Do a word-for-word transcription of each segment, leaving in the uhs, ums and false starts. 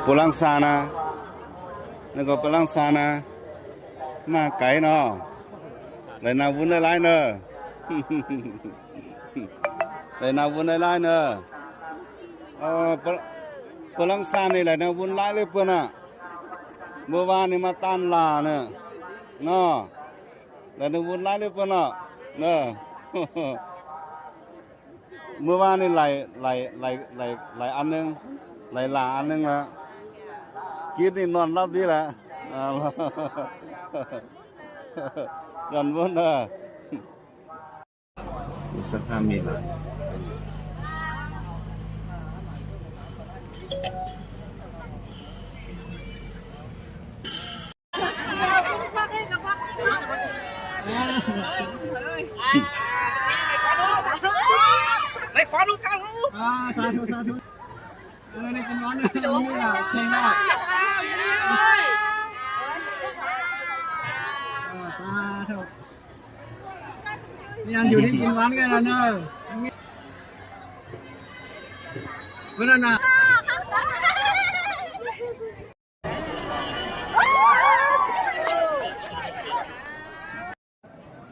ผู้ลังซานะ แล้วก็ผู้ลังซานะ มาไกลเนาะ ได้นาบุญหลายๆเนาะ ได้นาบุญหลายๆเนาะ เออ ผู้ ผู้ลังซานี่ได้นาบุญหลายเลยเพิ่นน่ะ เมื่อวานนี่มาต้านลาเนี่ย เนาะ ได้นาบุญหลายเลยเพิ่นน่ะ เนาะ เมื่อวานนี่ไหล ไหล ไหล ไหล ไหลอันหนึ่ง ไหลหลาอันหนึ่งละ กินนี่นอนหลับดีแหละ อ่า ย้อนบุญเด้อ มีศรัทธามีหลาย ในขอดูข้างหู อ่า สาธุ สาธุ เออ ในกินร้อนเนี่ย นี่ล่ะ เซ็งแล้ว เออ สาธุ ยังอยู่ที่กินหวานกันนะเนอะ เพื่อนน่ะ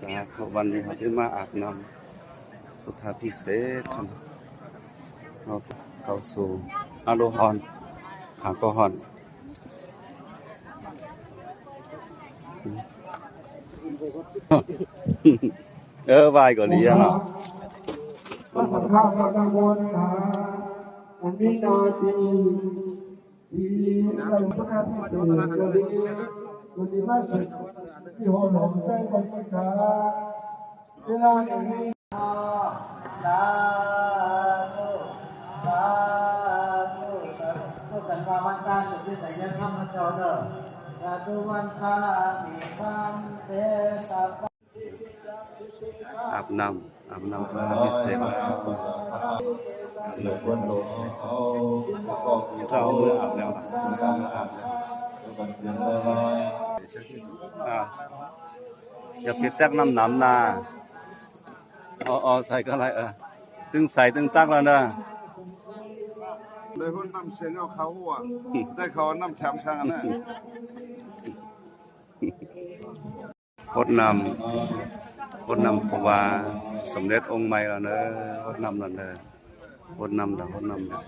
สาธุ วันนี้เราได้มาอาบน้ำพุทธาพิเศษกครับ เราเข้าสู่อารมณ์ฮอน ขางก็ฮอน เออ ไหว้ก็ดีอะเนาะ พระสังฆานุโมทนา อันนี้นาที ที่เราพุทธาพิเศษกก็ดี ก็ดีมาสุดที่หอหลวงแจ้งวัฒนะ เวลาอย่างนี้ สาธุ สาธุ สาธุ พวกกันว่าวันพระสุดที่ไหนเนี่ย ข้าพเจ้าเด้อ สาธุ วันพระมีความเทศบาล อาบน้ำ อาบน้ำพุทธาพิเศษก เจ้ามืออาบแล้วล่ะ เจ้ามืออาบแล้ว อ่า อย่าไปตักน้ำหนำนา เอา เอาใส่ก็ได้ เออ ตึงใส่ตึงตักแล้วนะ ได้คนนำเสียงเอาเขาหัว ได้เขานำแถมทางนะ รดน้ำ รดน้ำพระบาทสมเด็จองค์ใหม่แล้วเนอะ รดน้ำแล้วเนอะ รดน้ำแล้ว รดน้ำแล้ว